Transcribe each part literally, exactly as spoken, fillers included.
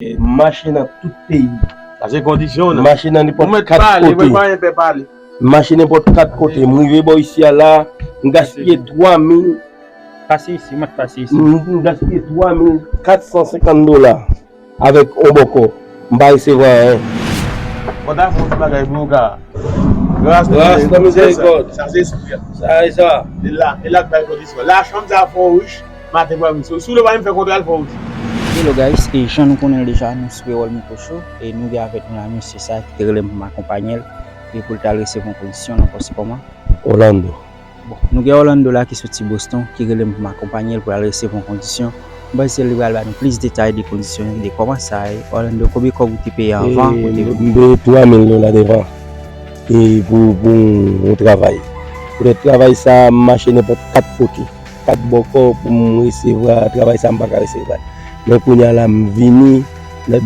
M mache nan tout peyi. Sa se kondisyon w nan. M mache nan nenpòt kat kote. M mache nenpòt kat kote. M rive bò isi a la, m gaspiye twa mil. Pase isi, mwen pase isi. M, m gaspiye twa mil kat san senkant dola avèk yon bòkò. M pa resevwa anyen. Mwen ta fè yon ti bagay pou yo ka. Gras nan mizerikòd. Sa se espri a. Sa e sa. E la, e la k bay kondisyon. La chanm sa fò rich. Maten pou apre. Si w lè pa menm fè kontra l fò w di. Hello guys, e jan nou konnen l deja, nou sou Erol Micro Show, e nou gen avèk nou la mesye sa ki te rele m pou m akonpaye l, e pou l t al resevwa yon kondisyon nan Pòs Kòman. Orlando. Bon, nou gen Orlando la ki soti Boston, ki rele m pou m akonpaye l pou l al resevwa yon kondisyon. M panse li pral ba nou plis detay de kondisyon yo, de kòman sa ye. Orlando, konbyen kòb ou te peye anvan? E, ou te m, m peye twa mil dola devan. E pou, pou yon travay. Poutèt travay sa, m mache nenpòt kat kote. Kat bòkò pou m resevwa travay sa, m pa ka resevwa l. Men kounye a la, m vini, lè,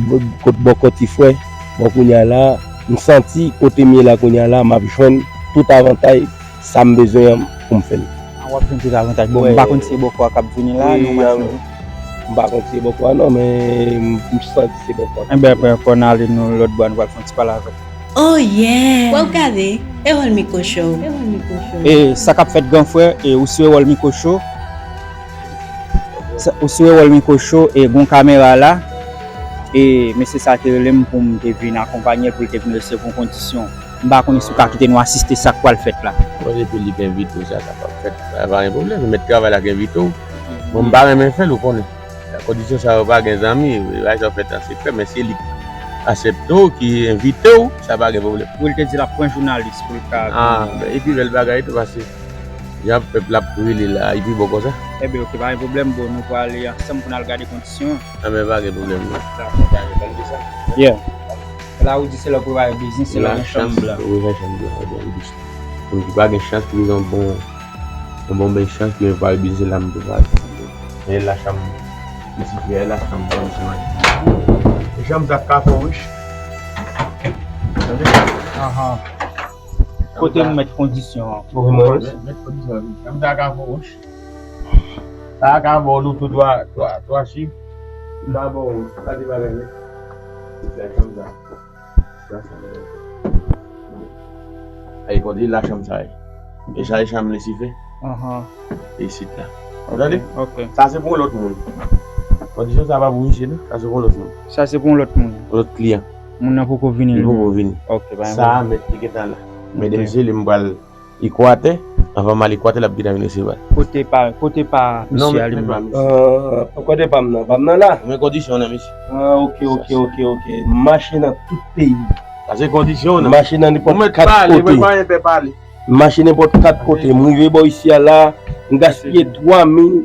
kot bòkò ti frè. Bon, kounye a la, m santi kote m ye la, kounye a la, m ap jwenn tout avantay sa m bezwen an pou m fè l. A, w ap jwenn tout avantay. Bon, m pa konn si se bòkò a k ap vini la, nou mache. M pa konn si se bòkò a non, men m, m santi se bòkò a. Enben, apre, fò n ale nou lòt bò a, nou pral fè yon ti pale avè l. Oh yeah! W ap gade Erol Micro Show. E sa k ap fèt, gran frè, e ou sou Erol Micro Show. Sa, ou sou Erol Micro Show, e gon kamera la. E mesye sa te rele m pou m te vin akonpaye l, pou l te vin resevwa yon kondisyon. M pa konnen si w ka kite nou asiste sa k pral fèt la. Bon, depi li k envite w, sa kapab fèt. Sa pa gen pwoblèm. Mèt travay la k envite w. Bon, m pa renmen fè l, ou konnen. Kondisyon sa yo pa gen zanmi, bagay sa yo fèt an sekrè, men se li k aksepte w, ki envite w, sa pa gen pwoblèm. Wi, l te di l ap pran jounalis pou l ka vin. Ah, ben, epi bèl bagay tou, paske jan pèp la ap rele la, li pi bon konsa. Enben, oke, pa gen pwoblèm, bon, nou prale ansanm pou n al gade kondisyon an. Ah, men pa gen pwoblèm, non. Dakò, pa gen pwoblèm de sa. Yeah. La ou di se lè w prepare biznis, se la nan chanm blan. Wi, nan chanm blan, wi, wi. Moun ki pa gen chans, ki bezwen bon Yon bon bèl chans ki prepare biznis la, m prepare. E la chanm, Lisifè, la chanm, chanm, chanm. E chanm sa ka fè w rich. Tande? Ahan. Kote m mèt kondisyon an? Kote m mèt, mèt kondisyon an? Chanm sa ka fè w rich. Sa ka ba w loto twa, twa, twa chif. Sa ba w, sa de bagay, wi. Se chanm sa. Sa, sa. Ay, kote la chanm sa ye? E sa e chanm Lisifè? Ahan. E isit la. Ou tande? Ok. Sa se pou yon lòt moun. Kondisyon sa pa pou misye, non. Sa se pou yon lòt moun. Sa se pou yon lòt moun. Yon lòt kliyan. Moun nan poko vini. Li poko vini. Ok, pa gen pwoblèm. Sa a mèt li gentan la. Medam, mesye, li m pral Ekwatè, anvan m al Ekwatè, l ap gentan vin resevwa l. Kote pa, kote pa misye a li menm? Ah, kote pa m nan? Pa m nan la? Men kondisyon nan, mesye. Ah, ok, ok, ok, ok. M mache nan tout peyi. Sa se kondisyon nan. M mache nan nenpòt kat kote. M mache nenpòt kat kote. M rive bò isi a la, m gaspiye twa mil.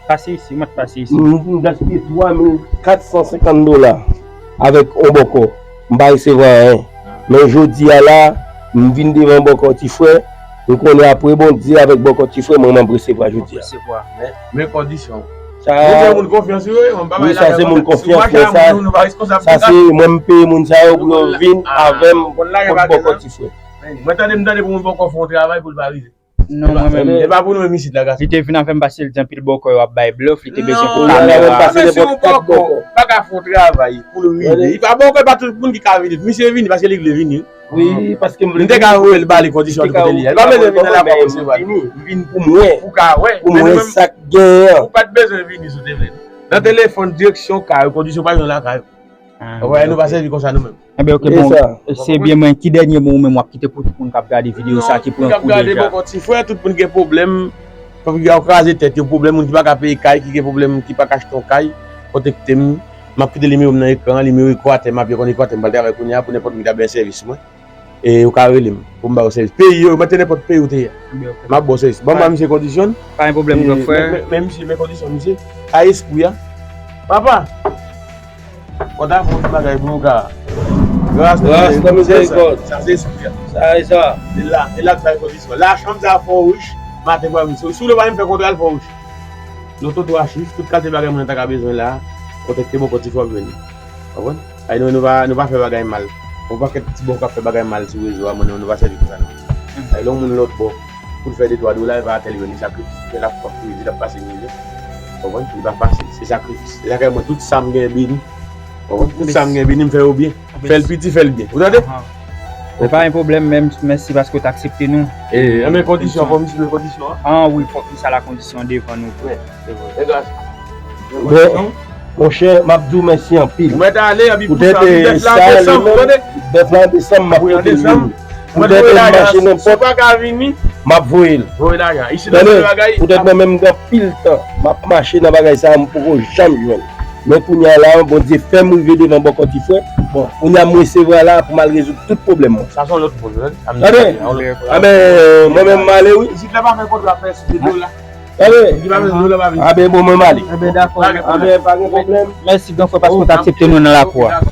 Pase isi, mwen t pase isi. M, m gaspiye twa mil kat san senkant dola avèk yon bòkò. M pa resevwa anyen. Men jodi a la, m vin devan bòkò ti frè. M konnen apre Bondye avèk bòkò ti frè, mwen, m ap resevwa jodi a. Resevwa. Men, men kondisyon. Sa, Bondye moun konfyans, wi, wi, mwen pa bay lajan. Wi, sa se moun konfyans, men sa, sa se mwen m peye moun sa yo pou yo vin avè m kot bòkò ti frè. Mwen tande, m tande pou moun bòkò fè yon travay pou l pa rive. Non, mwen menm. E pa pou nou menm isit la, gason. Li te vin avè m paske l di anpil bòkò yo ap bay blòf, li te bezwen pou kamera. Non, men si yon bòkò pa ka fè yon travay pou l rive. Li pa bòkò, e pa tout moun ki ka vini. Misye vini paske li vle vini. Wi, paske m vle vini. M te ka voye l ba li kondisyon li kote li ye. Li pa bezwen vin nan la pou resevwa. M vin pou mwen. Pou ka wè. Pou mwen sa k genyen an. Ou pa t bezwen vini si w te vle. Nan telefòn, direksyon kay ou, kondisyon pa jwenn lakay ou. Ou wè, nou pa sèvi konsa nou menm. Enben, ok, bon, se byen mwen, ki dènye mo ou menm w ap kite pou tout moun k ap gade videyo sa ki pran kou deja? Moun k ap gade bòkò ti frè, tout moun gen pwoblèm, fòk yo kraze tèt yo, pwoblèm moun ki pa ka peye kay, ki gen pwoblèm, ki pa ka achte yon kay, kontakte m. M ap kite nimewo m nan ekran an, nimewo Ekwatè, m ap ye konn Ekwatè, m pral travay kounye a pou nenpòt moun ki ta bezwen sèvis mwen. E ou ka rele m pou m ba ou sèvis. Peyi yo, mete nenpòt peyi ou te ye. M ap ba w sèvis. Ban m ba misye kondisyon. Pa gen pwoblèm, gran frè. Men, men, men misye, men kondisyon misye. Sa espri a. Papa! Kontan fè yon ti bagay pou nou ka. Gras nan mizerikòd. Sa se espri a. Sa e sa. E la, e la k bay kondisyon. La chanm sa fè w rich, maten pou apre. Si w lè pa menm fè kontra l, fè w rich. Loto twa chif, tout kalite bagay moun nan ta ka bezwen la, kontakte bòkò ti frè w ap jwenn li. Konprann? Ay, nou, nou pa, nou pa fè bagay mal. Yon pakèt ti bòkò ap fè bagay mal sou rezo a, mwen, nou, nou pa sèvi konsa, non. Ay, lè yon moun lòt bò, pou l fè de twa dola, e pa atè li jwenn li, sakrifis li fè, l ap pran kredi, l ap pase mizè. Konprann? Li pa fasil, se sakrifis. Se sa k fè mwen, tout sa m genyen beni. Tout sa m gen vini, m fè yo byen. Fè l piti, fè l byen. Ou tande? Ahan. Se pa yon pwoblèm, men mèsi paske w t aksepte nou. E, men kondisyon, fò m siyen kondisyon an. Ah wi, fòk misye la kondisyon devan nou. Wi, se vre. E gras. Bon, monchè, m ap di w mèsi anpil. Ou mèt ale, epi pou Poutèt sa, bèf la sa an li desanm, ou menm, tande? Bèf la an desanm, m ap Wi, an pote l desanm. vini. Mwen Poutèt voye m lajan, mache si w nanpòt, pa ka vini, m ap voye l. voye lajan. Isi nan Tande, bagay. poutèt mwen menm m gen anpil tan, m ap mache nan bagay sa a, m poko janm jwenn. Men kounye a la, Bondye fè m rive devan bò kòtifrè. Bon, kounye a m resevwa la pou m al rezoud tout pwoblèm mwen. Sa se yon lòt moun, wi. Tande? Anben, mwen menm m ale wi. Isit la pa fè kontra pès de dola. Tande? Di pa fè dola pa vini. Anben, bon, mwen m ale. Enben, dakò. Anben, pa gen pwoblèm. Mèsi, gran frè, paske w t aksepte nou nan lakou a.